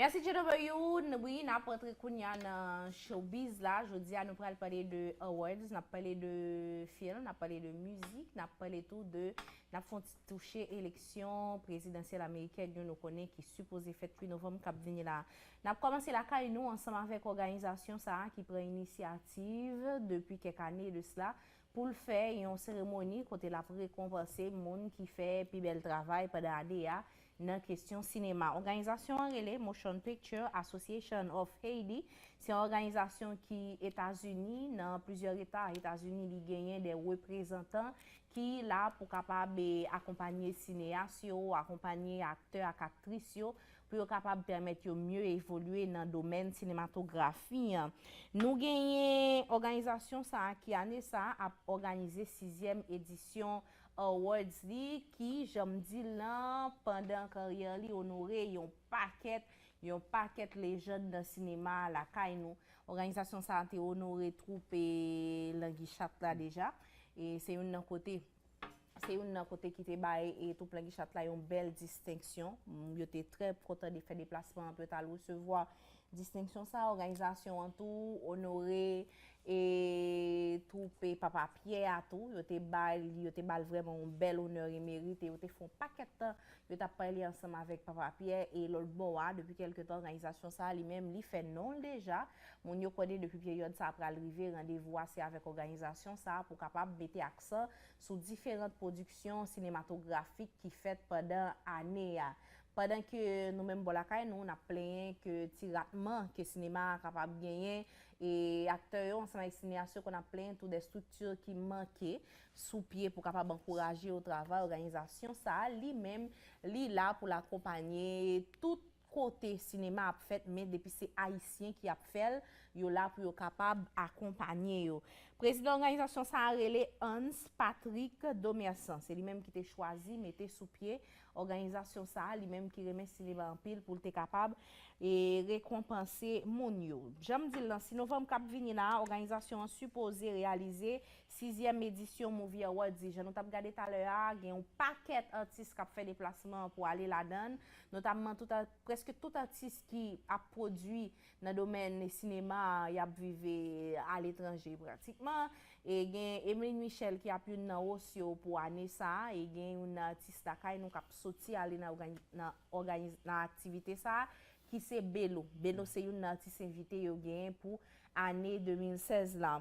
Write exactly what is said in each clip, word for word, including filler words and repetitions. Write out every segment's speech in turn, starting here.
Mèsi J W, wi, n ap rantre kounye a nan showbiz la. Jodi a nou pral pale de awards, n ap pale de fim, n ap pale de mizik, n ap pale tou de, n ap fè yon ti touche eleksyon prezidansyèl amerikèn yo, nou konnen ki sipoze fèt uit novanm k ap vini la. N ap kòmanse lakay nou ansanm avèk òganizasyon sa a ki pran inisyativ depi kèk ane de sila pou l fè yon seremoni kote l ap rekonpanse moun ki fè pi bèl travay pandan ane a nan kesyon sinema. Òganizasyon an rele Motion Picture Association of Haiti. Se yon òganizasyon ki Etazini, nan plizyè eta Etazini, li genyen de reprezantan ki la pou kapab, eh, akonpanye sineyas yo, akonpanye aktè ak aktris yo, pou yo kapab pèmèt yo mye evolye nan domèn sinematografi an. Nou genyen òganizasyon sa a ki ane sa a ap òganize sizyèm edisyon awards li, ki, jan m di l lan, pandan karyè li, onore yon pakèt, yon pakèt lejann nan sinema a lakay nou. Òganizasyon sa a te onore twoup, eh, Langi Chat la deja. E se youn nan kote, se youn nan kote ki te bay, eh, twoup Langi Chat la yon bèl distenksyon. Mm, yo te trè kontan de fè deplasman an pou yo t al resevwa distenksyon sa a. Òganizasyon an tou onore, eh, twoup, eh, Papa Pyè a tou. Yo te ba l, yo te ba l vrèman yon bèl onè e merit, e yo te fè yon pakèt tan yo t ap pale ansanm avèk Papa Pyè. E lòt bò a, depi kèlke tan, òganizasyon sa a li menm, li fè non l deja. Moun yo konnen depi peryòd sa a pral rive, randevou a se avèk òganizasyon sa a pou kapab mete aksan sou diferan pwodiksyon sinematografik ki fèt pandan ane a. Pandan ke nou menm bò lakay nou, n ap plenyen ke ti ratman ke sinema a kapab genyen, e aktè yo ansanm avèk sineyas yo konn ap plenyen tou de estrikti ki manke sou pye pou kapab ankouraje yo travay. Òganizasyon sa a, li menm, li la pou l akonpanye tout kote sinema ap fèt, men depi se Ayisyen ki ap fè l, yo la pou yo kapab akonpanye yo. Prezidan òganizasyon sa a rele Hans Patrick Domersan. Se li menm ki te chwazi mete sou pye òganizasyon sa a, li menm ki renmen sinema anpil, pou l te kapab, e, rekonpanse moun yo. Jan m di l lan, sis novanm k ap vini la a, òganizasyon an sipoze reyalize sizyèm edisyon Movie Awards. Jan nou t ap gade talè a, gen yon pakèt atis k ap fè deplasman an pou ale ladan l, notamman tout a-, prèske tout atis ki ap pwodui nan domèn sinema a, y ap viv aletranje pratikman. E gen Emeline Michel ki ap youn nan host yo pou ane sa a, e gen youn nan atis lakay nou k ap soti ale nan ògani-, nan òganiz-, nan aktivite sa a, ki se Belo. Belo se youn nan atis envite yo genyen pou ane de mil sèz la.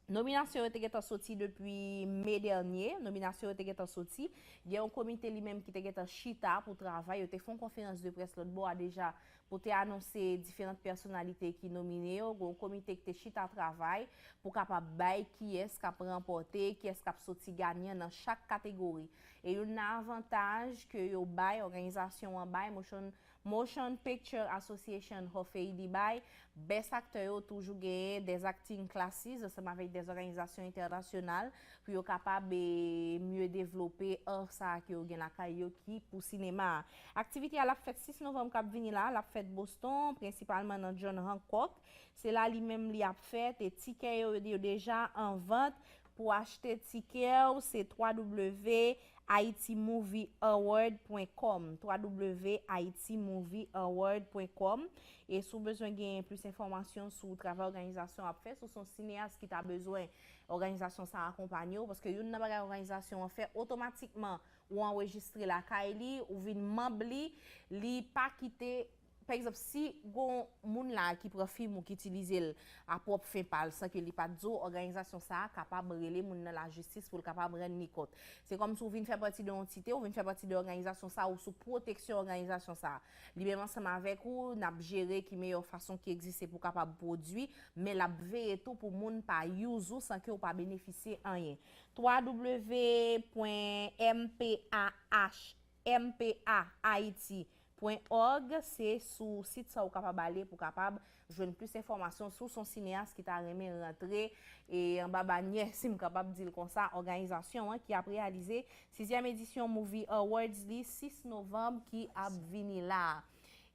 Nominasyon yo te gentan soti depi me dènye. Nominasyon yo te gentan soti. Gen yon komite li menm ki te gentan chita pou travay. Yo te fè yon konferans de près lòt bò a deja pou te anonse diferan pèsonalite ki nomine yo. Gen yon komite ki te chita travay pou kapab bay kiyès k ap ranpòte, kiyès k ap soti ganyan nan chak kategori. E youn nan avantaj ke yo bay, òganizasyon an bay, Motion Motion Picture Association of Haiti bay, best actor yo toujou genyen des acting classes ansanm avèk des òganizasyon entènasyonal pou yo kapab, e, mye devlope ar sa a ke yo gen lakay yo ki pou sinema a. Aktivite a l ap fèt sis novanm k ap vini la, l ap fèt Boston, prensipalman nan John Hancock. Se la li menm li ap fèt, e tikè yo, yo deja an vant. Pou achte tikè w, se twa w haiti movie award pwen kòm, twa w haiti movie award pwen kòm. E si w bezwen gen plis enfòmasyon sou travay òganizasyon ap fè, si w se yon sineyas ki ta bezwen òganizasyon sa a akonpanye w, paske youn nan bagay òganizasyon an fè, otomatikman ou anrejistre lakay li, ou vin manm li, li pa kite Pa egzanp, si gon moun la ki pran fim ou ki itilize l a pwòp fen pa l san ke li pa t di w, òganizasyon sa a kapab rele moun nan lajistis pou l kapab rann li kont. Se kòmsi w vin fè pati de yon antite, w vin fè pati de òganizasyon sa a, ou sou pwoteksyon òganizasyon sa a. Li menm ansanm avèk ou, n ap jere ki meyè fason ki egziste pou w kapab pwodui, men l ap veye tou pou moun pa use ou san ke w pa benefisye anyen. twa w pwen m p a h m p a haiti pwen òg, se sou sit sa w kapab ale pou w kapab jwenn plis enfòmasyon si w se yon sineyas ki ta renmen rantre, e, anba banyè, si m kapab di l konsa, òganizasyon an ki ap reyalize sizyèm edisyon Movie Awards li sis novanm ki ap vini la a.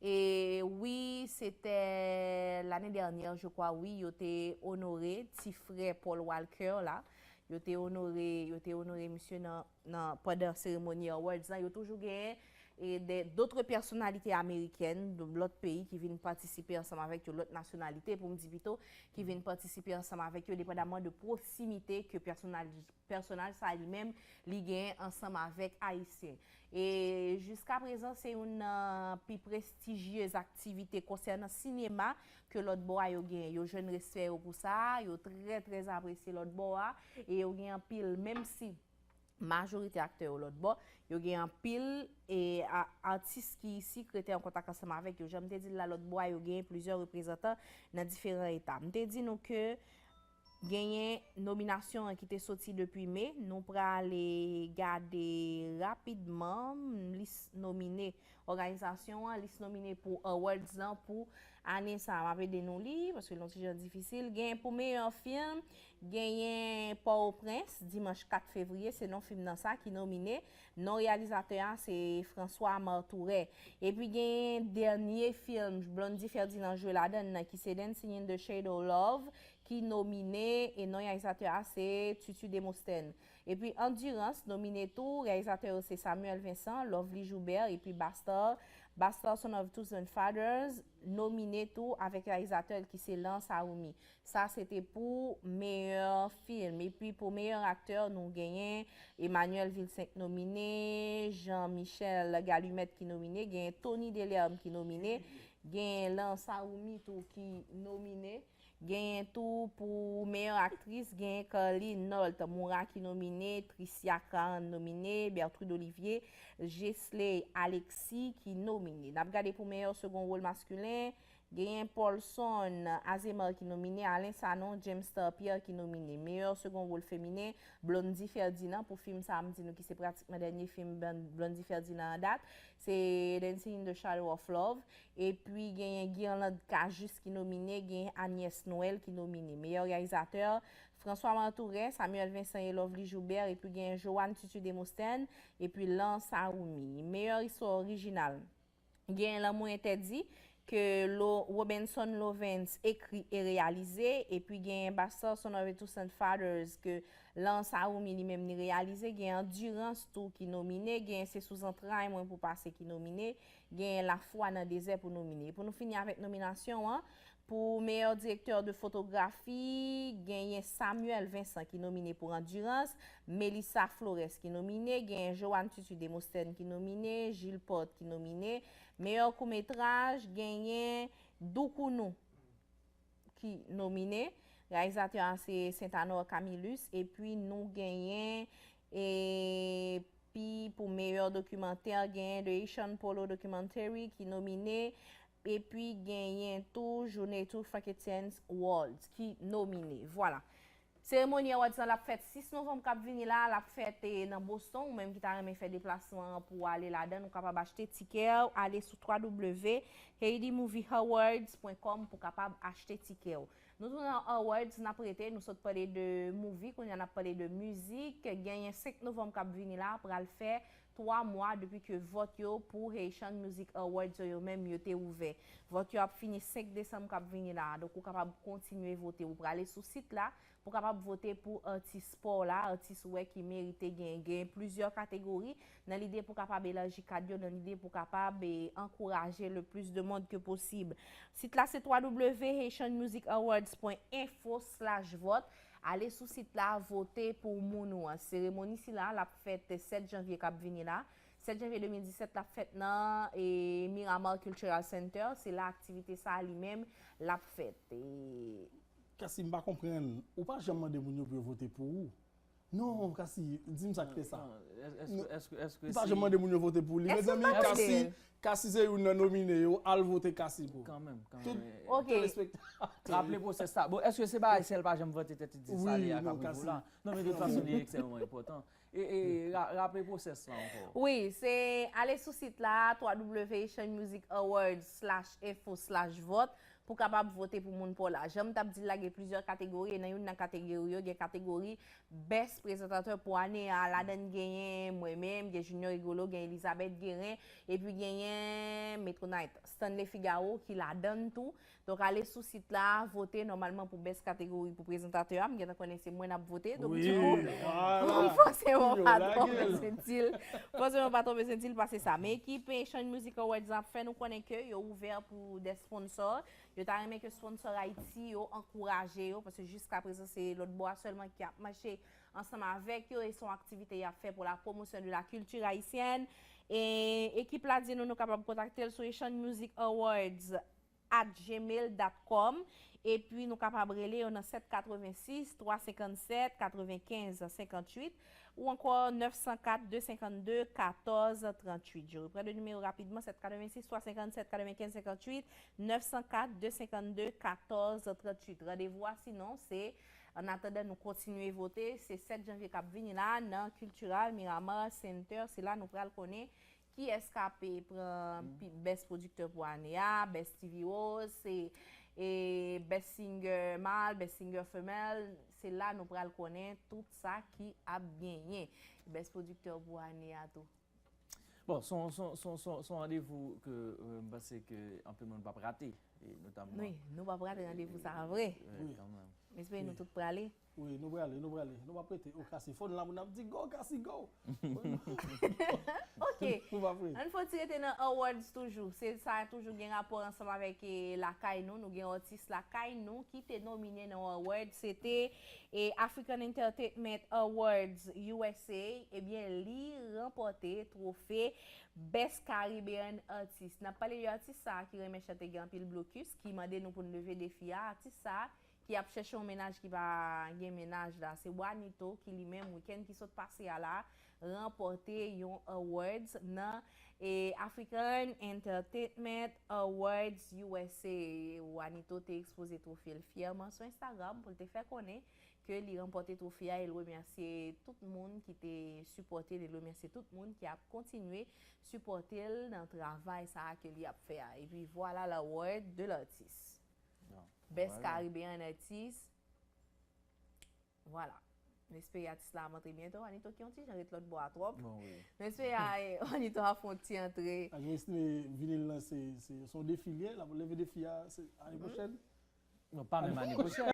E wi, se te lane dènyè, je crois, wi, yo te onore ti frè Paul Walker la. Yo te onore, yo te onore misye nan, nan, pandan seremoni awards lan. Yo toujou genyen e de, d'autres personnalités américaines, de lòt peyi ki vin patisipe ansanm avèk yo, lòt nasyonalite pou m di pito, ki vin patisipe ansanm avèk yo, depandaman de pwosimite ke pèsonaj, pèsonaj sa li menm li genyen ansanm avèk Ayisyen. E jiska prezan, se youn nan pi prestijyez aktivite konsènan sinema ke lòt bò a yo genyen. Yo jwenn respè yo pou sa, yo trè, trè apresye lòt bò a, e yo gen anpil, menm si majorite aktè yo lòt bò, yo gen anpil e a, atis ki isi ki rete an kontak ansanm avèk yo. Jan m te di l la lòt bò a, yo genyen plizyè reprezantan nan diferan eta. M te di nou ke genyen nominasyon an ki te soti depi me. Nou prale gade rapidman lis nomine òganizasyon an, lis nomine pou awards lan pou ane sa a. M ap ede nou li, paske l yon ti jan difisil. Genyen pou meyè fim, genyen Pòtoprens, dimanch kat fevriye, se non fim nan sa ki nomine. Non reyalizatè a, se François Marthouret. Epi genyen dènye fim Blondy Ferdinand jwe ladan l nan, ki se Dancing in the Shadow of Love, ki nomine, e non reyalizatè a, se Tutu Demosthène. Epi Endurance nomine tou, reyalizatè yo se Samuel Vincent, Lovely Joubert, epi Bastard, Bastard Son of Two Stepfathers, nomine tou avèk reyalizatè l ki se Lance Arumi. Sa se te pou meyè fim. Epi pou meyè aktè, nou genyen Emmanuel Vilcin ki nomine, Jean-Michel Galumet ki nomine, genyen Tony Delerme ki nomine, genyen Lance Arumi tou ki nomine. Genyen tou pou meyè aktris, genyen Carly Nolte Moura ki nomine, Tricia Cahen nomine, Bertrude Olivier, Jesley Alexis ki nomine. N ap gade pou meyè second rôle masculin, genyen Paulson Azemar ki nomine, Alain Sanon, James Star Pierre ki nomine. Meyè second rôle feminen, Blondy Ferdinand, pou fim sa a, m di nou ki se pratikman dènye fim Blon-, Blondy Ferdinand an dat, se Dancing in the Shadow of Love. Epi genyen Guirlande Cajuste ki nomine, genyen Agnès Noël ki nomine. Meyè reyalizatè, François Marthouret, Samuel Vincent e Lovely Joubert, epi genyen Joanne Tutu Demosthène, epi Lance Arumi. Meyè istwa orijinal, genyen Lanmou Entèdi, ke Lo-, Robenson Lovens ekri e reyalize, epi genyen Bastard Son of a Two Stepfathers, ke Lance Arumi li menm li reyalize, genyen Endurance tou ki nomine, genyen Se sou zantray mwen pou pase ki nomine, genyen La foi nan dezè pou nomine. Pou nou fini avèk nominasyon an, pou meyè direktè de fotografi, genyen Samuel Vincent ki nomine pou Endurance, Melissa Flores ki nomine, genyen Joanne Tutu Demosthène ki nomine, Gilles Porte ki nomine. Meyè koutmetraj, genyen Doukounou ki nomine. Reyalizatè a se Saint Anor Camillus. Epi nou genyen, epi pou meyè dokimantè, genyen The Haitian Polo Documentary ki nomine. Epi genyen tou Journey to Frankenstein's World ki nomine. Vwala. Seremoni awards lan l ap fèt sis novanm k ap vini la, l ap fèt, eh, nan Boston. Ou menm ki ta renmen fè deplasman an pou w ale ladan l, ou kapab achte tikè w, ale sou w w w haiti movie awards point com pou w kapab achte tikè w. Nou tou nan awards, n ap rete, nou sot pale de movie, kounye a n ap pale de mizik. Genyen senk novanm k ap vini la, pral fè twa mwa depi ke vòt yo pou Haitian Music Awards yo, yo menm, yo te ouvè. Vòt yo ap fini senk desanm k ap vini la a, donk ou kapab kontinye vote. Ou prale sou sit la pou w kapab vote pou atis pa w la, atis ou wè ki merite genyen. Genyen plizyè kategori nan lide pou w kapab elaji kad yo, nan lide pou w kapab, eh, ankouraje le plus de monde que possible. Sit la se w w w haitian music awards point info slash vote. Ale sou sit la, vote pou moun ou an. Seremoni sila, l ap fèt sèt janvye k ap vini la. Sèt janvye de mil disèt, l ap fèt nan, eh, Miramar Cultural Center. Se la aktivite sa a li menm, l ap fèt. E Kasi, m pa konprann. Ou pa janm mande moun yo pou yo vote pou ou. Non, Kasi, di m sa k te sa. Non, èske, èske, èske, èske Ou pa janm mande moun yo vote pou li. Èske Mezanmi, w pa Kasi, vote? Kasi se youn nan nomine yo, al vote Kasi pou. Kanmenm, kanmenm. Tout Ok. Telespektatè. Raple pwosès sa. Bon, èske se bagay sèl pa janm vante tèt li di sa Wi, li a non, Caprivo Kasi. La? Non, men de tout fason, li ekstrèmman enpòtan. E, e, ra-, raple pwosès la ankò. Wi, se ale sou sit la, w w w haitian music awards slash info slash vote, pou w kapab vote pou moun pa w la. Jan m t ap di l la, gen plizyè kategori, e nan youn nan kategori yo, gen kategori Best Prezantatè pou ane a. Ladan l genyen mwen menm, gen Junior Rigolo, gen Elizabeth Guérin, epi genyen Metronite Stanley Figaro ki ladan l tou. Donk, ale sou sit la, vote nòmalman pou best kategori pou prezantatè a. M gentan konnen se mwen n ap vote. Donk, Wi. Dikou, Ah. m fòse Fòseman pa twonpe senti l. Fòseman pa twonpe senti l, pase sa. Men ekip Asian Music Awards ap fè nou konnen ke yo ouvè pou de sponsò. Yo ta renmen ke sponsò Ayiti yo ankouraje yo, paske jiska prezan se lòt bò a sèlman ki ap mache ansanm avèk yo, e se yon aktivite y ap fè pour la promotion de la culture haïtienne. E ekip la di nou nou kapab kontakte l sou Asian Music Awards at gmail dot com. Epi nou kapab rele yo nan sèt katrevensis, twa senkannsèt, katrevenkenz, senkantuit, ou ankò nèf san kat, de senkann de, katòz tranntuit. Je reprends le numéro rapidement, sèt katrevensis, twa senkannsèt, katrevenkenz, senkantuit, nèf san kat, de senkann de, katòz tranntuit. Randevou a sinon se, an atandan nou kontinye vote, se sèt janvye k ap vini la nan Cultural Miramar Center. Se la nou pral konnen kiyès k ape pran pi- best pwodiktè pou ane a, best T V host, e, e best singer male, best singer female. Se la nou pral konnen tout sa ki ap genyen. Best pwodiktè pou ane a tou. Bon, se yon- se yon- se yon- se yon- se yon randevou ke euh, m panse ke anpil moun p ap rate, e notamman. Wi, nou p ap rate randevou sa a vre. Wi, kanmenm. M espere nou tout prale. Wi, nou prale, nou prale. Nou p ap rete. O, Kasi, fòn la moun ap di go, Kasi, go. Ok. Nou p ap rete. Ann fò ti rete nan awards toujou. Se sa toujou gen rapò ansanm avèk eh, lakay nou. Nou gen atis lakay nou ki te nomine nan award. Se te eh, African Entertainment Awards U S A. Ebyen, li ranpòte twofe Best Caribbean Artist. N ap pale de atis sa a ki renmen chante gen anpil blokis, ki mande nou pou n leve defi a. Atis sa a ki ap chèche yon mennaj ki pa gen mennaj la, se Wanito ki li menm wikenn ki sot pase a la ranpòte yon awards nan eh, African Entertainment Awards U S A. Wanito te ekspoze twofe l fyèman sou Instagram pou l te fè konnen ke li ranpòte twofe a e l remèsye tout moun ki te sipòte l, e l remèsye tout moun ki ap kontinye sipòte l nan travay sa a ke li ap fè a. Epi vwala l award de l atis. Best Caribbean Artist. Vwala. M espere atis la ap antre byento. Anito ki yon ti jan ret lòt bò a twòp. Bon, wi. M espere a- Anito ap fè yon ti antre. Ak Resne vinil lan, se se- se yon defi li ye, l ap leve defi a se ane pwochèn. Non, pa menm ane pwochèn.